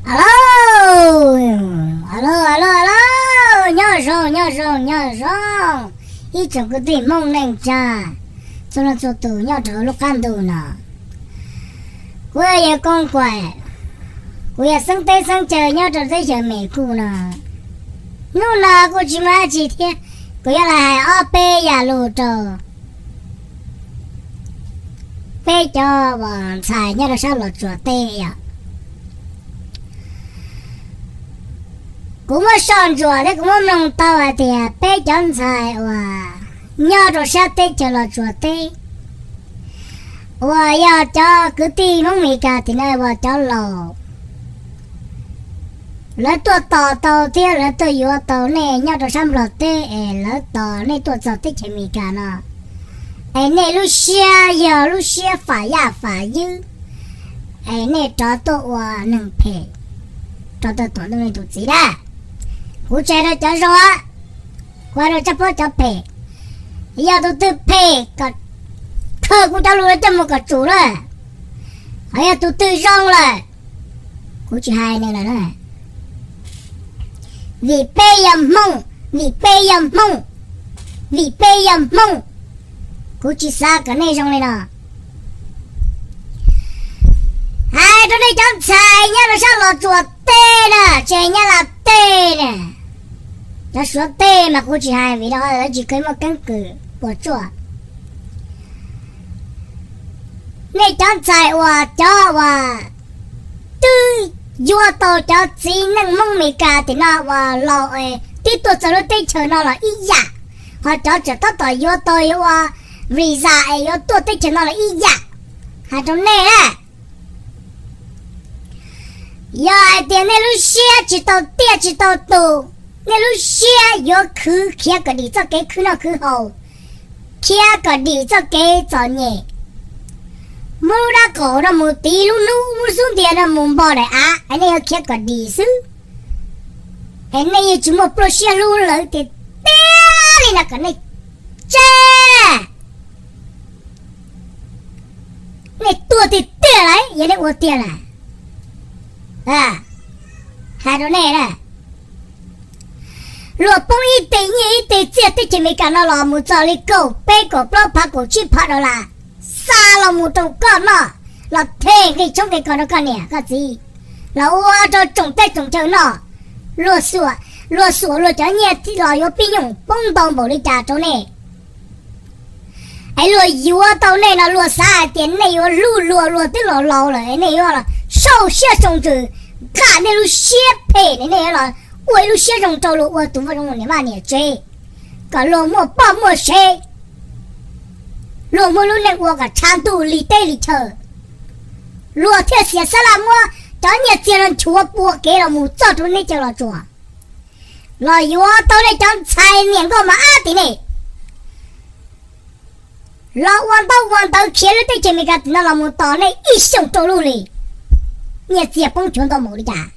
Alo, alo, alo, alo, nyob zoo, nyob zoo, nyob zoo, ib tsoom kwv tij Hmoob neej tsa, txhua leej txhua tus nyob rau lub qab ntuj no. Kuv yog Koob Kuam, kuv yog xeeb teb xeeb chaw nyob rau teb chaws Mes Kas no. Hnub no kuj tsis muaj dab tsi thiab, kuv yuav los hais ob peb yam lus rau peb cov uas ntxhais nyob rau sab Los Tsuas teb os. Kuv muab soj ntsuam thiab kuv muab mloog tau hais tias peb cov ntxhais uas nyob rau sab teb chaws Los Tsuas teb uas yog cov kwv tij Hmoob Mes Kas tim no uas cov laus, lawv tuaj tos tau thiab lawv tuaj yuav tau nej nyob rau sab Nplog teb es lawv tos nej tuaj txog teb chaws Mes Kas no, es nej lub siab yog lub siab fam yaj fam ywb, es nej rov tuaj ua neeg phem rau tom ntej nej tus txiv na. Kuv tsis hais rau cov zoo, kuv hais rau tsob pob cov phem. Yog tus twg phem kom khaws kuv cov lus no coj mus kom tsum na. Ho yog tus twg zoo lawm, kuv tsis hais nws lawm na. Vim peb yog Hmoob, vim peb yog Hmoob, vim peb yog Hmoob, kuv tsis xav kom nej zoo li no. Hais rau nej cov ntxhais nyob rau sab Los Tsuas teb na, tsis hais Nyab Laj teb na, cov Suav teb mas kuv tsis hais vim rau qhov lawv tsis kheev muaj keeb kwm puas tsuaj. Nej cov ntxhais uas cov uas twb yuav tau cov txiv neej Hmoob Mes Kas tim no uas laus es twb tuaj txog lub teb chaws no los ib yam, ho cov tseem tab tom yuav tau yuav ua visa es yuav tuaj teb chaws no los ib yam. Hais rau nej na, yog hais tias nej lub siab tsis tau tiaj tsis tau tus, nej lub siab yuav khwv khiav kom dim txoj kev khwv noj khwv haus, khiav kom dim txoj kev txom nyem, muab lub dab qaum no mus tiv lub hnub, muab xub ntiag no mus npo daim av, es nej yuav khiav kom dim xwb, es nej yeej tsis muaj pluaj siab hlub lawv tiag tiag li no kom nej tseg. Nej tuag tiag tiag lawm, yog nej ua tiag lawm. Hais rau nej na, luag poob ib teg nyiaj ib teg txiaj teb chaws Amelikas no los mus txog li kaum peb kaum plaub phav kaum tsib phav dollar xa los mus rau koj noj, los them nqi tshoob nqi kos rau koj niam koj txiv, los ua rau tsoom teb tsoom chaw noj, luag xuam, luag xuam luag cov nyiaj los yuav pib nyooj poob ntau npaum li cas rau nej. Es luag yuav tau nej no luag xav hais tias nej yuav hlub luag, luag twb los laus lawm es nej yuav los sau siab sau ntsws nqa nej lub siab phem, nej yuav los ua ib lub siab zoo rau luag ua tus vaj zoo niam vaj niam tsev, kom luag muaj poj muaj sev, luag muaj lub neej ua kom tshav ntuj li teb li chaw. Luag thiaj xiam xab laj muab cov nyiaj txiag no nchuav pua kev los mus txog rau nej cov Los Tsuas, los yuav tau nej cov ntxhais niam nkauj mos ab tim nej los ua ntaub ua ntawv khiav lub teb chaws Amelikas tim no los mus tos nej ib xyoos rau lub li. Nyiaj txiag poob chuav ntau npaum li cas,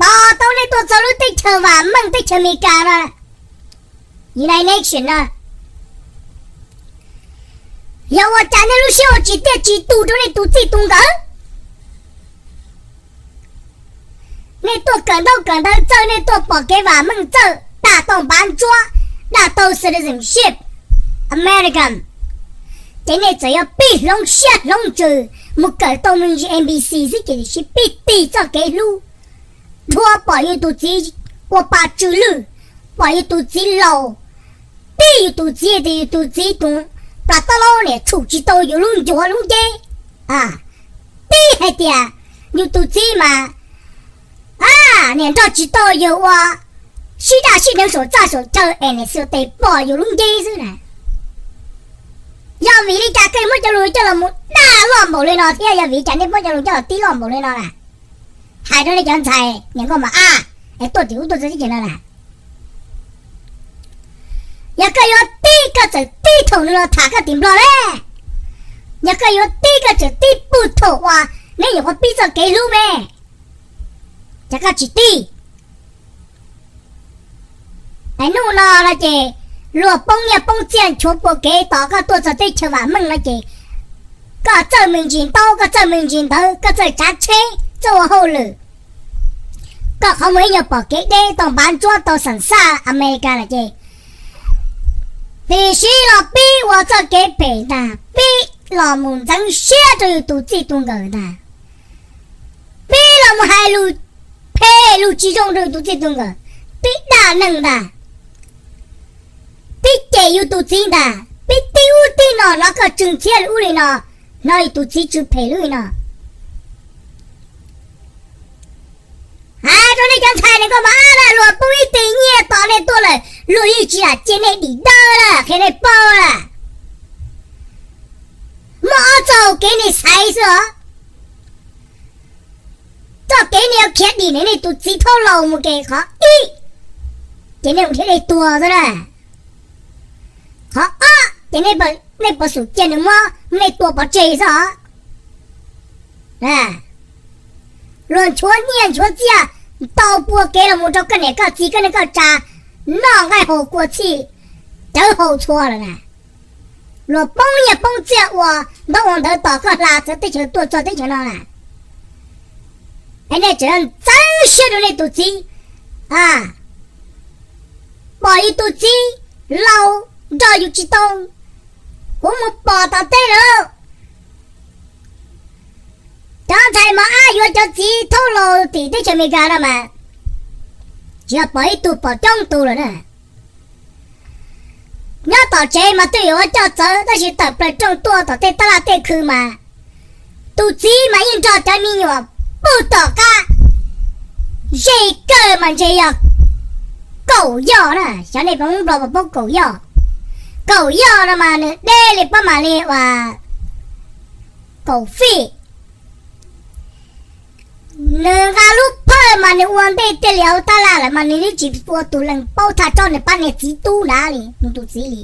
tos tau nej tuaj txog lub teb chaws vam meej teb chaws Amelikas no, United Nation no, yog ua cas nej lub siab ua tsis tiaj tsis tus rau nej tus txij tus nkawm? Nej tuaj kawm ntaub kawm ntawv txawj, nej tuaj pom kev vam meej txawj, daj tau npav ntsuab, daj tau citizenship American, ces nej txawm yuav pib hloov siab hloov ntsws mus kawm tau me ntsis A B C xwb ces sis pib tig txoj kev hlub, dhuav pom yus tus txiv ua pa tsw lwj, pom yus tus txiv laus, tib yus tus txiv tias yus tus txiv tus plas tab laub niam tshum tsis tau yus lub ncuav lub nceb, tib hais tias yus tus txiv mas niam nrog tsis tau yus ua, sib daj sib deev saum txaj saum chaw es niam xwb tes pom yus lub nceb xwb na. Yog vim li cas koj muab cov lus coj los mus daj loj npaum li no thiab yog vim li cas nej muab cov lus coj los tib loj npaum li no na? Hais rau nej cov ntxhais niam nkauj mos ab es tuaj tim ub tuaj txog teb chaws no na, yog koj yuav tib koj txawm tib thaum nws los tham koj tim Nplog ne. Yog koj yuav tib koj txawm tib puag thaum uas neb nyuam qhuav pib txoj kev hlub me, ces koj tsis tib. Es hnub no no ces luag poob nyiaj poob txiaj nchuav pua kev tos koj tuaj txog teb chaws vam meej no ces koj txawj me ntsis ntaub, koj txawj me ntsis ntawv, koj txawj tsav tsheb, txoj ua hauj lwm, kom qhov muag ib nyuag pom kev deb tau npav ntsuab tau xeem xaj Amelikas lawm ces, tiam sis los pib ua txoj kev phem ntag, pib los mus ntxeev siab rau yus tus txij tus nkawm ntag, pib los mus hais lus phem lus tsis zoo rau yus tus txij tus nkawm, pib dag neeg ntag, pib cem yus tus txiv ntag, pib tib ub tib no hnov koj tsw ntxhiab li ub li no, hnov yus tus txiv tsw phem li ub li no. Hais rau nej cov ntxhais nees nkaum mos ab na, luag poob ib tug nyiaj tos nej tuaj lawm, luag yeej tsis lam cia nej dim dawb lawm, qhia nej paub lawm. Muaj ob txoj kev nej xaiv xwb os. Txoj kev nej yuav khiav dim ntawm nej tus txiv thaub laus mus ces qhov ib, ces nej mus nrhiav dej tuag xwb na. Qhov ob ces nej puas xum cia nws muab nej tua pov tseg xwb os. Luag nchuav nyiaj nchuav txiaj, tau pua kev los mus rau koj niam koj txiv koj neej koj tsa, noj nqaij haus kua txhij rawv haus txhua lawm na. Luag poob nyiaj poob txiaj ua ntaub ua ntawv tos koj hla txawv teb chaws tuaj txog teb chaws no na. Es nej tseem ntxeev siab rau nej tus txiv, pom yus tus txiv laus nrog yus tsis tau, kuv mus pom tom teb lawm. Cov ntxhais mos ab yuav cov txiv thaub laus tim teb chaws Amelikas no mas, tsis yog pom ib tug pom coob tus lawm na. Nyob tom tsev mas twb yuav ua coj txawv tab sis tawm plaws rooj tuaj tom tej tab laj tej khw mas, tus txiv mas yeej nrog cov me nyuam pug tom qab. Ze kawg mas ntshe yog kaum yoj na, xyov nej Hmoob Nplog puas paub kaum yoj. Kaum yoj no mas nws deb li pob mam li uas kaum fij. Nws nqa lub phawj mas nws ua ntej tiaj li hauv tab laj lawm mas nws twb tsis ua tus leeg paub thaj tsob nws pab niag txiv tub nrad li, nws tus txiv li.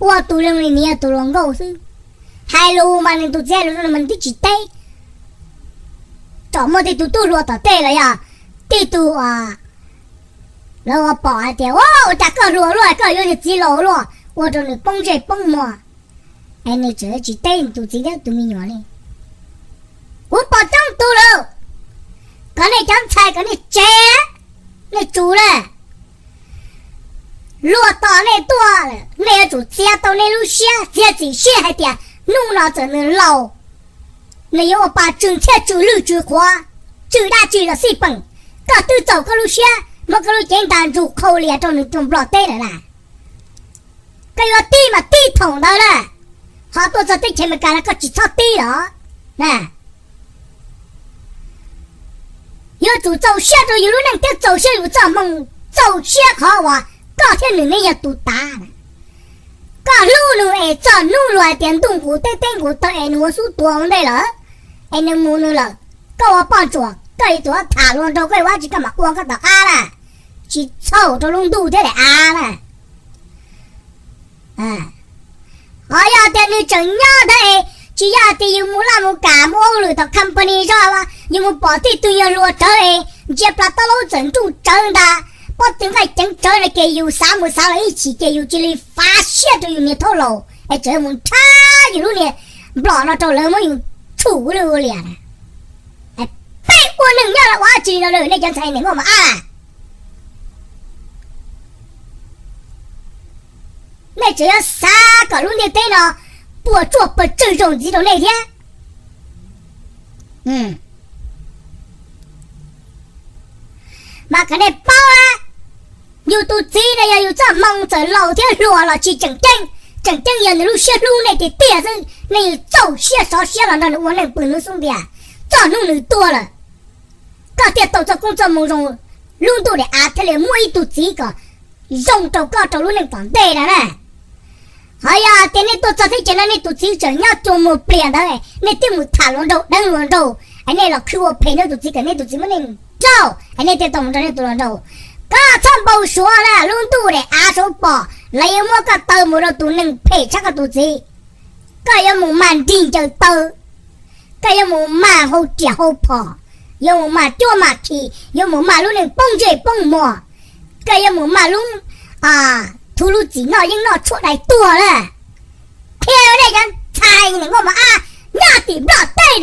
Ua tus leeg li nws yog tus hluas nkauj xwb. Hais lus mas nws tus txiv hais lus mas nws twb tsis teb. Tsom muaj tej tug tub hluas tom tej los yog tej tug lawv ua pom hais tias, ua cas koj hluas luaj, koj yuav niag txiv laus luaj, ua rau nws poob ntsej poob muag. Es nws tseem tsis teb nws tus txiv thiab tus me nyuam li. Kuv pom coob tus lawm, kom nej cov ntxhais kom nej tsev, nej tsum lawm. Luag tos nej tuaj, nej yuav tsum txiav tau nej lub siab, txiav txim siab hais tias hnub no txawm nws laus, nws yuav ua pa tsw ntxhiab tsw lwj tsw qhuav, tsw dab tsi los xij peem, koj twb txaus koj lub siab muab koj lub cev ntas ntsug qhau lias rau nws rau Nplog teb lawm na. Koj yuav tib mas tib thaum ntawd na, ho tuaj txog teb chaws Amelikas no koj tsis txhob tib los na. Yuav tsum txaus siab rau yus lub neej thiab txaus siab yus txoj hmoo, txaus siab qhov uas koj thiab nws ne yog tus tav na. Koj hlub nws es txog hnub luag hais tias ntuj nqus teb teb nqus taw es nws ua xub tuav ua ntej lawm, es nws mus nws lawm, koj ua poj ntsuam koj yuav tsum tham hluas nraug, koj yuav ua dab tsi koj mam ua koj tom qab na, tsis txhaum rau lub ntuj thiab daim av na. Ho yog tias nws tseem nyob ntawd es tsis yog tias yus mus laj mus kam mus ua hauj lwm tom company zog, yus mus pom tej tug nyuag hluas rawv es ntsia plas taub laub txawm nruj tsawv ntag, pob tw nqaij ceev tsawv no ces yus xav mus xav los ib chim ces yus cia li fav siab rau yus niag thaub laus es tseem mus nrhab yus lub niag nplom no rau lawv muab yus tshum ua lwj ua liam na. Peb ua neeg nyob los ua dab tsi no nej cov ntxhais neeg muaj mos ab? Nej tseem yuav xav kom lub ntiaj teb no puas tsuaj puas tswj zoo ntxiv rau nej thiab. Mas kom nej paub, yus tus txiv no yog yus txoj hmoo txawm laus thiab hluas los tsis tseem ceeb, tseem ceeb yog nws lub siab hlub nej tiag tiag xwb, nej yuav txaus siab sov siab los nrog nws ua neej pw hnub xub ntiag, txog hnub nws tuag lawm, koj thiaj tau txoj koob txoj hmoo zoo, lub ntuj daim av thiaj li muab ib tug txiv kom zoo rau koj rau lub neej tom ntej no na. Ho yog tias nej tuaj txog teb chaws no nej tus txiv tseem nyob cuag muag pliag ntawd, nej twb mus tham hluas nraug deev hluas nraug, es nej los khwv ua phem nej tus txiv kom nej tus txiv muab nej nrauj es nej thiaj tau mus nrog nej tus hluas nraug. Koj txhob npau suav na, lub ntuj daim av saud pom lawv yuav muab koj taw mus rau tus neeg phem tshaj koj tus txiv. Koj yuav mus mag nrig ncaws taw, koj yuav mus mag hau riam hau phom, yuav mus mag cuab mag khi, yuav mus mag lub neej poob ntsej poob muag, koj yuav mus mag lub, thu lub txim noj yeeb noj tshuaj dai tuag na. Qhia nej cov ntxhais neeg muaj mos ab nyob tim Nplog teb,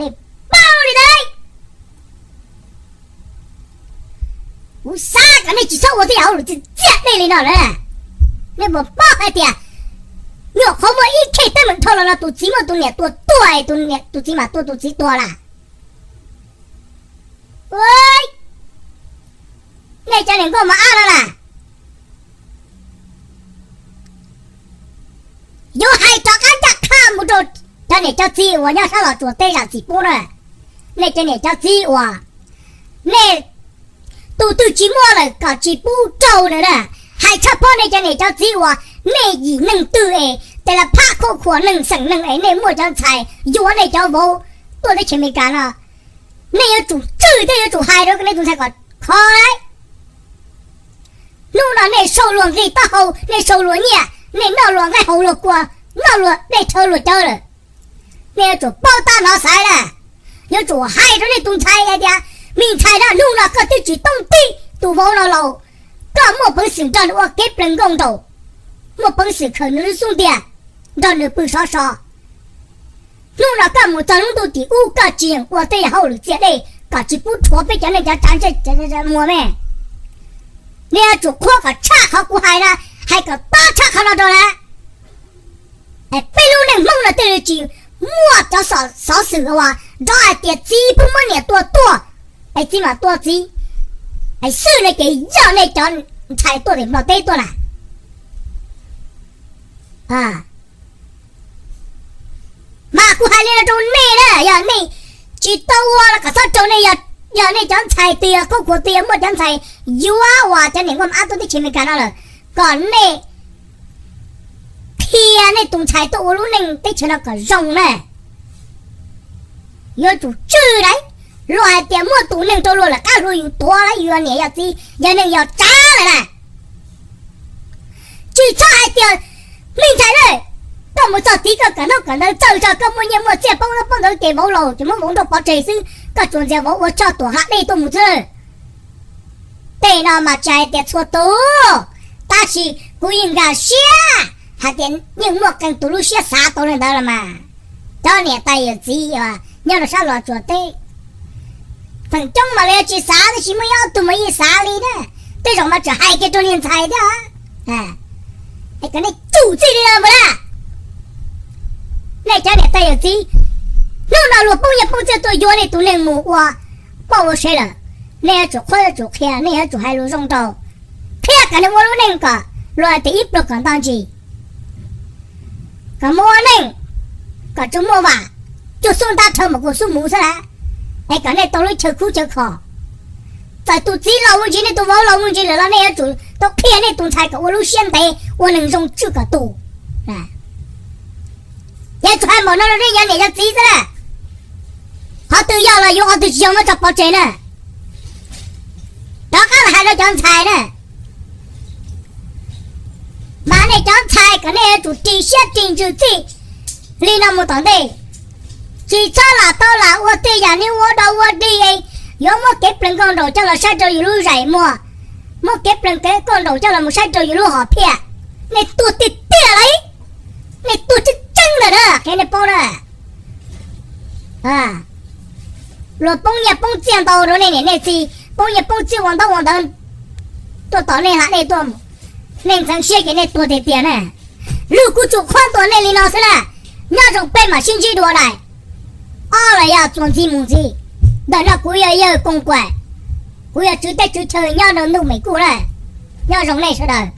nej paub li ntawd. Kuv xav kom nej tsis txhob ua tej yam hauj lwm txiaj dej li no lawm. Nej puas paub hais tias nyuam qhuav muaj ib khej teeb meem dhau los no tus txiv muab tus niam tua tuag, tus txiv mas tua tus txiv tuag lawm. Nej cov niam nkauj mos ab no na, yuav hais rov qab ncaj qha mus rau cov niam cov txiv uas nyob sab Los Tsuas teb zam txim pub na. Nej cov niam cov txiv uas nej tus twg tsis muaj lawm kom tsis pub rau nws na. Hais tshaj phob nej cov niam cov txiv uas nej yim neeg twg es tej lawv phab khuab khuas neeg xeem neeg es nej muaj cov ntxhais yuav nej cov vauv tuaj teb chaws Amelikas no, nej yuav tsum tswj thiab yuav tsum hais rau nej tus ntxhais kom kho. Hnub no nej sau luag nqi taub hau, nej sau luag nyiaj, nej noj luag nqaij haus luag kua, noj luag dej rhawv luag cawv lawm. Nej yuav tsum paub tab nov xaiv na. Yuav tsum hais rau nej tus ntxhais hais tias, me ntxhais na, hnub no koj twb tsis toob tib tus vauv no laus, koj muaj peev xwm nrog nws ua kev plees nkauj nraug, muaj peev xwm khaws nws lub xub ntiag nrog nws pw sov so. Hnub no koj mus txog lub ntuj tim ub koj tsis yeem ua tej yam hauj lwm txiaj dej kom tsis pub rhuav peb cov neej cov tsav ntsej muag me. Nej yuav tsum qhuab kom tshaj qhov kuv hais na, hais kom tob tshaj qhov no rau na. Peb lub neej Hmoob no twb tsis muaj cov xov xwm uas nrov hais tias txiv pheej muab niam tua tuag, es txiv mam tua txiv, es xwb no ces yog nej cov ntxhais tuaj tim Nplog teb tuaj na. Mas kuv hais li no rau nej na, yog nej tsis tau ua los kom txhob rau nej, yog nej cov ntxhais tias khuab khuas tias muaj cov ntxhais yuav uas cov niam nkauj mos ab tuaj teb chaws Amelikas no lawm, kom nej qhia nej tus ntxhais tuaj ua lub neej teb chaws no kom zoo na. Yuav tsum tswj na, luag hais tias muaj tus neeg rau luag lawm qab hlua yus tuav lawm, yus yog niam yog txiv yog neej yog tsav lawm na. Tsis txhob hais tias, me ntxhais na, koj mus txog tid koj kawm ntaub kawm ntawv txawj tso, koj muaj nyiaj muaj txiaj poob ntaub poob ntawv ces vauv laus ces muab vauv nrauj pov tseg xwb, koj tsuas ntxias vauv ua choj tuam ha dej tuaj mus xwb. Tej no mas tsis hais tias txhua tus, tab sis kuv yeej nkag siab hais tias yeej muaj qee tus lub siab xav tau li ntawd los mas. Cov niam tais yawm txiv nyob rau sab Los Tsuas teb, feem coob mas lawv yuav tsis xav, tab sis muaj ib ob tug mas yeej xav li na. Tej zaum mas tseem hais kiag rau niag ntxhais thiab. Es kom nej tsum txij li no mus na. Nej cov niam tais yawm txiv, hnub no luag poob nyiaj poob txiaj tuaj yuav nej tus neeg mus ua poj ua sev lawm, nej yuav tsum qhuab yuav tsum qhia, nej yuav tsum hais lus zoo rau, qhia kom nws ua lub neej kom luag hais tias ib pluag kom nto ntsis, kom mus ua neej kom tsuas muaj vam, cuag xub ntab rhawv mas kuv xub mus xwb na, es kom nej tau lub chaw khub chaw khom. Txawm tus txiv laus mus ntsis, nej tus vauv laus mus ntsis lawm los nej yuav tsum tau qhia nej tus ntxhais kom ua lub siab ntev, ua neeg zoo tswj kom tus. Ces tsuas hais npaum no rau nej cov niam cov txiv xwb na. Qhov twg yog los yuav, qhov twg tsis yog muab tso pov tseg na. Rov qab los hais rau cov ntxhais na. Mas nej cov ntxhais kom nej yuav tsum ris siab ris ntsws txij li no mus tom ntej. Tsis txhob lam tau lam ua tej yam niag ua dog ua dig, yuav muab kev plees nkauj nraug coj los saib rau yus lub zaim muag, muab kev plees kev nkauj nraug coj los mus saib rau yus lub hom phiaj. Nej tuag tiag tiag lauj, nej tuag tseeb tseeb ntawm na, qhia nej paub na. Luag poob nyiaj poob txiaj ntau rau nej niam nej txiv, poob nyiaj poob txiaj ua ntaub ua ntawv tuaj tom nej, hla nej tuaj, nej ntxeev siab ces nej tuag tiag tiag na. Lug kuv tsuas qhuab ntuas nej li no xwb na. Nyob zoo, peb mam sib ntsib dua daim ob los yog txuas ntxiv mus ntxiv. Ntawm no kuv yog yawg Koos Kuam, kuv yog tswv teb tswv chaw nyob rau ntuj Mes Kuj na. Nyob zoo nej sawv daws.